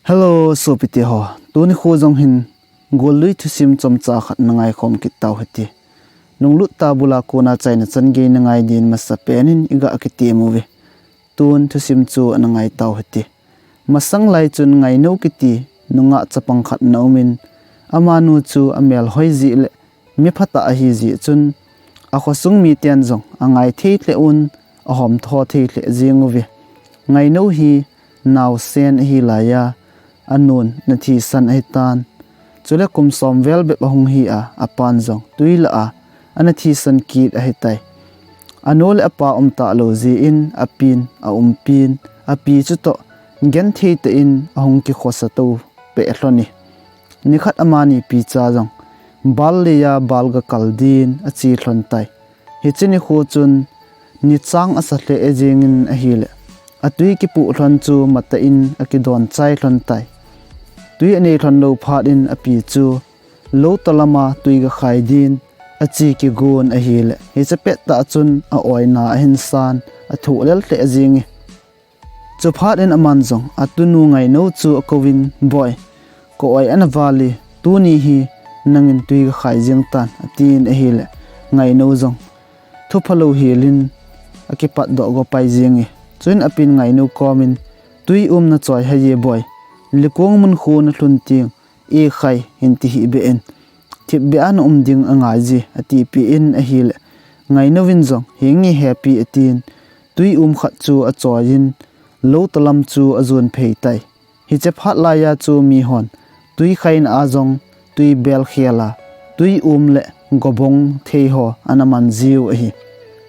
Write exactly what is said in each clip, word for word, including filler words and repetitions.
Hello, sopite ho. Tuni khu jong hin gollui thusim chomcha khat na ngaikhom kit tau hite. Nunglut tabula kona chaina chan gei na ngai din masa penin iga kitem uve. Tun thusim chu ana ngai tau hite. Masang lai chun Ngainou kiti nungah chapang khat na umin, amanu chu amel hoi jeh le mi phatah ahi jeh chun, akhosung miten jong angai thei lheh un, ahom tho thei lheh jeng uve. Ngainou hi naosen ahi laiya, anun ana thisan ahitan. Chule kum som vel bep ahung hi a, apan jong tui lah a ana thisan kit ahitai. Anu le apa um talou jeh in, apin aumpin, api chutoh genthei tah in ahung kikhosa to peh lhon e. Nikhat amani picha jong bal leiya bal ga kal din ache lhon tai. Hiche nikho chun nichang asa lheh jengin ahile, atui kipuh lhon chu matah in akidon chai lhon tai. Tui anei lhon lou phat in api chu lou toh lama tui ga khai din ache kigon ahile, hiche pettah chun a-oina ahin san, athoh lel lheh jenge. Chuphat in aman jong atunu Ngainou chu akouvin, "Boi, ka-oi ana val e, tuni hi nangin tui ga khai jeng tan," atin ahile, Ngainou jong thuphalou helin akipatdoh go pai jenge. Chuin apin Ngainou komin, "Tui um na choi haiye boi, Likong mun khu na lhun teng, ekhai hin ti hih beh in, thipbeh a na um ding angaije," atipeh in ahile, Ngainou vin jong, "Henge hepi," atin, tui um khat chu achoiyin, lou toh lam chu ajon phei tai. Hiche phat laiya chu mihon tui khaina a jong tui bel khel a, tui um le gobong thei ho ana man jiu ahi.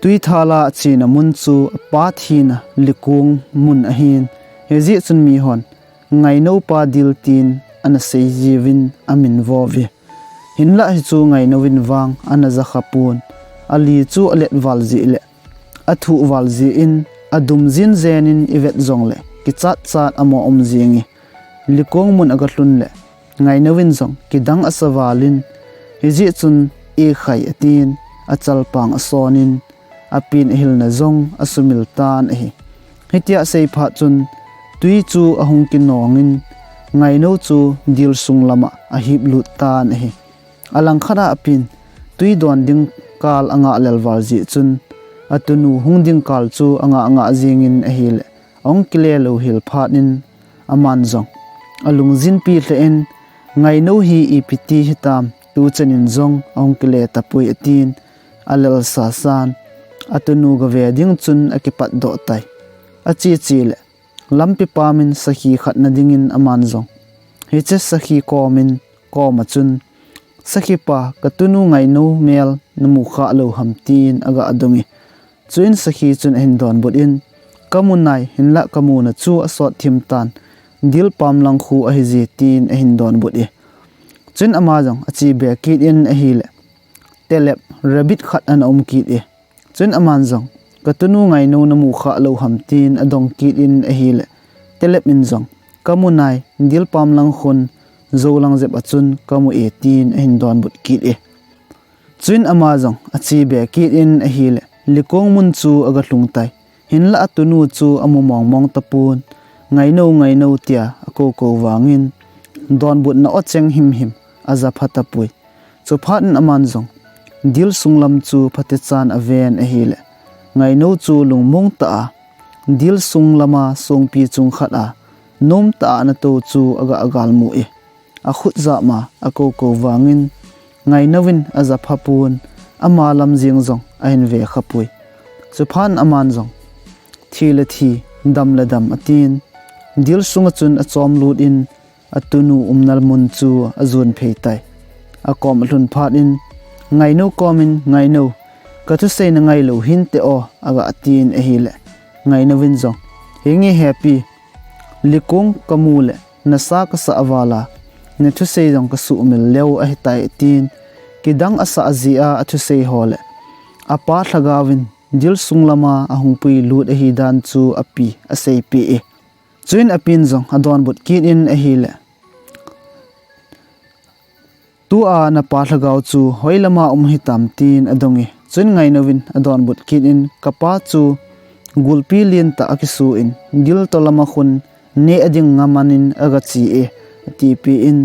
Tui thala achena mun chu apa thina Likong mun ahin, hijeh chun mihon Ngainou pa dil tin ana sei jiuvin amin vo uve. Hinlah hichu Ngainou vin vang ana jakha pon, ali chu alet val jeh le athoh val jeh in, adum jin jen in ivet jongle kichat chat amo um jenge. Likong mun aga lhun le Ngainou vin jong kidang asa valin, hijeh chun ekhai atin, achalpang asonin, apin ahilna jong asumil tan ahi. Hitia asei phat chun tui chu ahung kinongin, Ngainou chu dil sung lama ahip lut tan ahi. Alangkhat a apin tui don ding kal angah lel val jeh chun, atunu hung ding kal chu angah ngah jengin ahile, ahung kile lou hel phat in aman jong alungjinpi lheh in, Ngainou hi ipi ti hitam, tuchan in jong ahung kile tapoi atin, alel sasan, atunu gave ding chun akipatdoh tai. Ache che le lampi pamin sakhi khat na dingin aman jong hiche sakhi komin, koma chun, "Sakhipa, ka tunu Ngainou mel na mu kha lou ham?" tin aga donge. Chuin sakhi chun ahin donbut in, "Ka mu nai, hinlah ka muna chu asot thim tan, Dilpam lang khu ahije," tin ahin donbut e. Chuin ama jong ache be kit in ahile, telep, rabbit khat ana um kit e. Chuin aman jong, "Ka tunu Ngainou na mu kha lou ham?" tin adong kit in ahile, telep in jong, "Ka mu nai, Dilpam lang khun, Jou lang jep a chun ka mu e," tin ahin donbut kit e. Chuin ama jong ache be kit in ahile, Likong mun chu aga lhung tai. Hinlah atunu chu amu mong mong tapon, "Ngainou, Ngainou," tia akou kou vangin, donbutna o cheng him him aja pha tapoi. Chuphat in aman jong dil sung lam chu phatechan aven ahile, Ngainou chu lungmong tah a dil sung lama songpi chung khat a nom tah a ana tou chu aga agal mu e. Akhut jama akou kou vangin, Ngainou vin aja pha pon, ama lam jeng jong ahin ve kha poi. Chuphat in aman jong, "Thi le thi, dam le dam," atin, dil sunga chun achom lut in, atunu umna mun chu ajon phei tai. Akom alhun phat in, Ngainou komin, "Ngainou, ka thusei na ngai lou hinte o," aga tin ahile, Ngainou vin jong, "Henge hepi, Likong ka mu le nasa ka sah val a, na thusei jong ka sumil leu ahitai," tin, kidang asah jeh a athusei ho le apa lhagao vin dil sung lama ahung pui lut ahi dan chu api aseipeh e. Chuin apin jong adonbut kit in ahile, "Tua napa lhagao chu hoi lama um hitam?" tin adong e. Chuin Ngainou vin adonbut kit in, "Kapa chu gulpi lentah a kisu in, dil toh lama khun neh ading ngamanin agache e, atipeh in,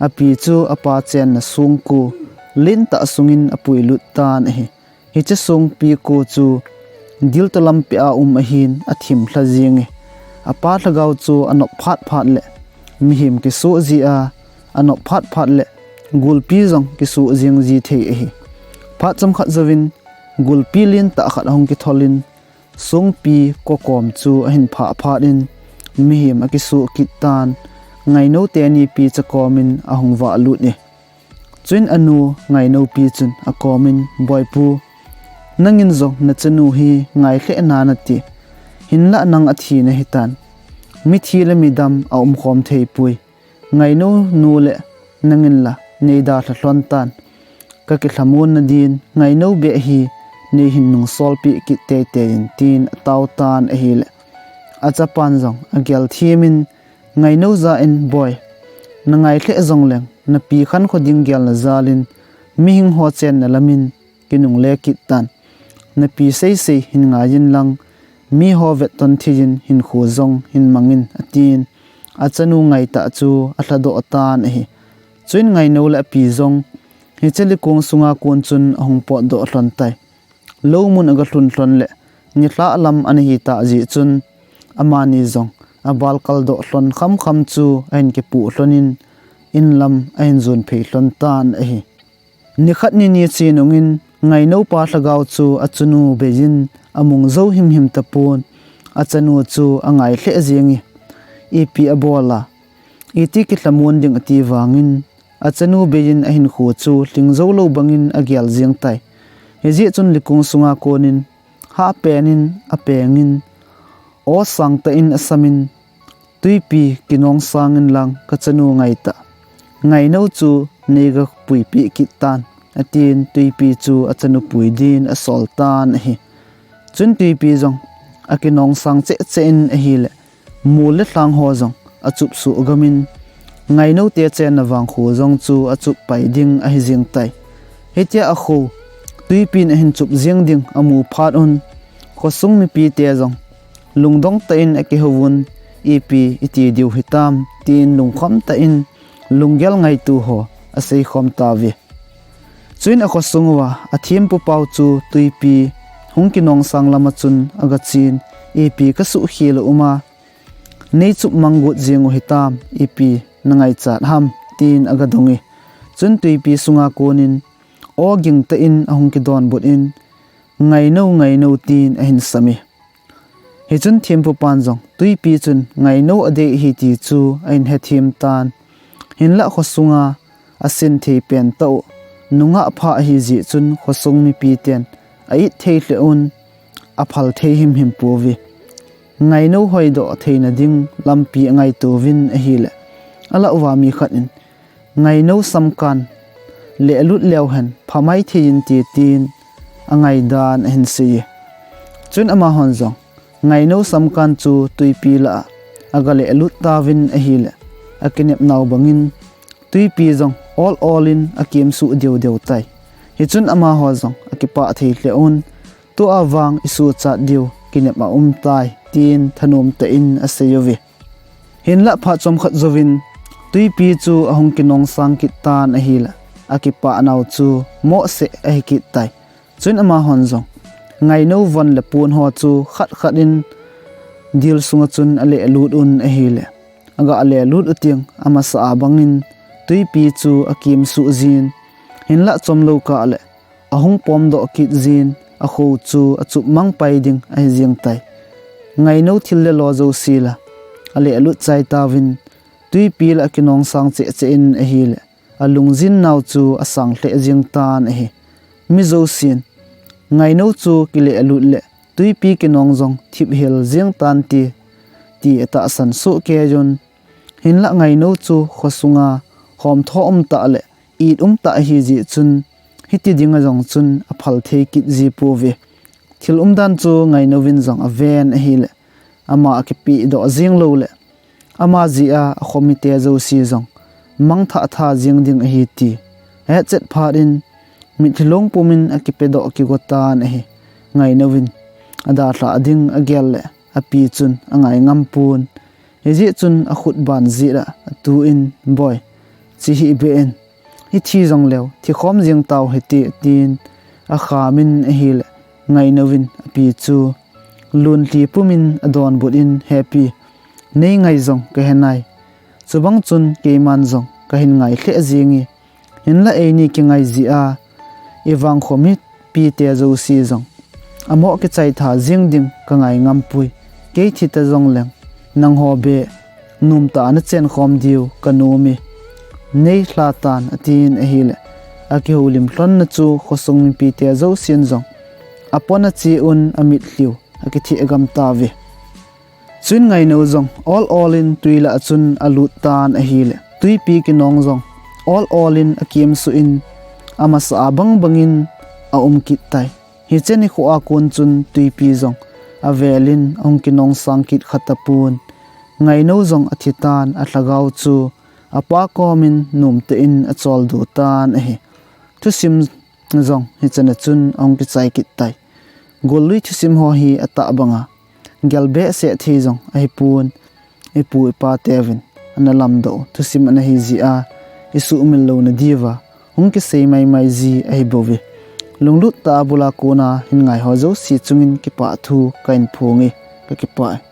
api chu apa chenna songko lentah sungin apuilut tan ahi. Hiche songpiko chu dilto lampi a um ahin athim lha jenge. Apa lhagao chu anop phat phat le mihem kisoh jia, anop phat phat le gulpi jong kisoh jeng ji thei ahi. Phat chomkhat jouvin gulpi lentah khat ahung kitholin, songpi kokom chu ahin phah phat in, mihem akisoh kit tan, Ngainou teni pi chakomin ahung vahlut e. Chuin anu Ngainoupi chun akomin, Boipu, nangin jong nachanu hi ngai lheh nanati, hinlah nang athi nahitan. Mithi le midam aumkhom theipoi. Ngainou nu le nangin la neidalha lhon tan. Kakilhamon nadin Ngainou beh hi neihin nungsolpeh kit teitei in, tin atao tan ahile, achapan jong agel thimin, Ngainou ja in, Boi, nangai lheh jongleng, napi khankho ding gelna jalin, mihing ho chenna lamin kinungle kit tan. Napi seisei hin ngaiyin lang, miho vetton theiyin hinkho jong hin mangin, atin, achanu ngaitah chu alhadoh tan ahi. Chuin Ngainou le api jong hiche likong sunga kon chun ahung potdoh lhon tai. Lou mun agalhun lhon le nilhah lam ana hitah jeh chun, amani jong abalkaldoh lhon khamkham chu ahin kipoh lhonin, inlam ahin jon phei lhon tan ahi. Nikhat nini che nungin Ngainou pa lhagao chu achanu beiyin amung jou himhim tapon, achanu chu angai lheh jenge, ipi abol a, iti kilhamon ding ati vangin, achanu beiyin ahinkho chu lhingjou lou bangin agel jeng tai. Hijeh chun likong sunga konin, hahpenin apengin, aw sangtah in asamin, Twipi kinong sangin lang kachanu ngaitah Ngainou chu neiga puipeh kit tan, atin Twipi chu achanu pui din asol tan ahi. Chun Twipi jong akinong sang cheh cheh in ahile, mol le lhang ho jong achup suhgamin, Ngainou te chenna vangkho jong chu achup pai ding ahi jeng tai. Hitia akho Twipin ahin chup jeng ding amu phat un, khosung mipite jong lungdong tah in akihouvun, ipi iti diu hitam, tin lungkham tah in lunggel ngaito ho aseikhom tauve. Chuin akhosung uva athempu pau chu Twipi hung kinong sang lama chun agachen, ipi kasuhkhel a uma, neichup mang got jeng u hitam, ipi nangaichat ham, tin agadonge. Chun Twipi sunga konin aw gingtah in ahung kidonbut in, Ngainou, Ngainou, tin ahin same. Hichun thempupan jong Twipi chun Ngainou adei ahi ti chu ahin hethem tan. Hinlah khosunga asin thei pentah u nungah pha ahijeh chun khosung mipiten a-it thei lheh un, aphal thei himhim pouve. Ngainou hoidoh theina ding lampi angaitouvin ahile, alah uva mi khat in, Ngainou samkan lehlut leuhen phamai thei inte, tin angaidan ahin seiye. Chun amahon jong Ngainou samkan chu Twipi lah a agalehlut tauvin ahile, akinepnau bangin Twipi jong ol ol in akimsuh deu deu tai. Hichun amaho jong akipah thei lheh un, tua vang isuhchat diu kinep aumtai, tin thanom tah in aseiuve. Hinlah phat chomkhat jouvin Twipi chu ahung kinong sang kit tan ahile, akipahnau chu mohseh ahi kit tai. Chun amahon jong Ngainou von le pon ho chu khat khat in dil sunga chun alehlut un ahile, agalehlut u teng amasa a bangin Twipi chu akimsuh jin, hinlah chomlou kah le ahung pomdoh kit jin, akho chu achup mang pai ding ahi jeng tai. Ngainou thil le lo jouse la alehlut chai tauvin, Twipi lah a kinong sang cheh cheh in ahile, alungjin nau chu asang lheh jeng tan ahi. Mi jousen Ngainou chu kilehlut le Twipi kinong jong thip hel jeng tante, ti atahsan soh keiyun. Hinlah Ngainou chu khosunga homtho umtah le it umtah ahijeh chun, hiti dinga jong chun aphal thei kit ji pouve. Thil umdan chu Ngainouvin jong aven ahile, ama akipehdoh jeng lou le, ama jeh a akhomite jouse jong mangthah tha jeng ding ahi ti ahetchet phat in, mitlhi long pumin akipedoh kigo tan ahi. Ngainouvin adalhah ding agel le, api chun angai ngam pon. Hijeh chun akhut ban jeh a atu in, Boi, che hih beh in, ithi jongleu thikhom jeng tau hite, tin akhamin ahile, Ngainou in api chu lunlhi pumin adonbut in, He pi, nei ngai jong kahe nai. Chubang chun keiman jong kahin ngai lheh jenge. Hinlah eini kingai jeh a ivangkho mipite jouse jong amoh kichai tha jeng ding kangai ngampoi. Kei thi ta jongleng nangho beh nomtah a nachen khom diu kanom e, nei lha tan, atin ahile, akihoulim lhonna chu khosung mipite jousen jong apona che un amitlhiu akitheh gam tauve. Chuin Ngainou jong ol ol in twi lah a chun alut tan ahile, twipi kinong jong ol ol in akimsuh in, amasa a bang bangin aum kit tai. Hiche nikho a kon chun twipi jong avel in ahung kinong sang kit kha tapon, Ngainou jong athi tan, alhagao chu apa komin nomtah in acholdo tan ahi. Thusim jong hichan a chun ahung kichai kit tai. Gollui thusim ho hi atah banga gel behseh thei jong ahipon, ipu ipa teuvin ana lamdoh thusim ana hi jeh a isuhmil louna diuva hung kisei maimai ji ahibouve. Lunglut tah a bul a kona hin ngai ho jouse chungin kipah thu kahin phonge, kakipah e.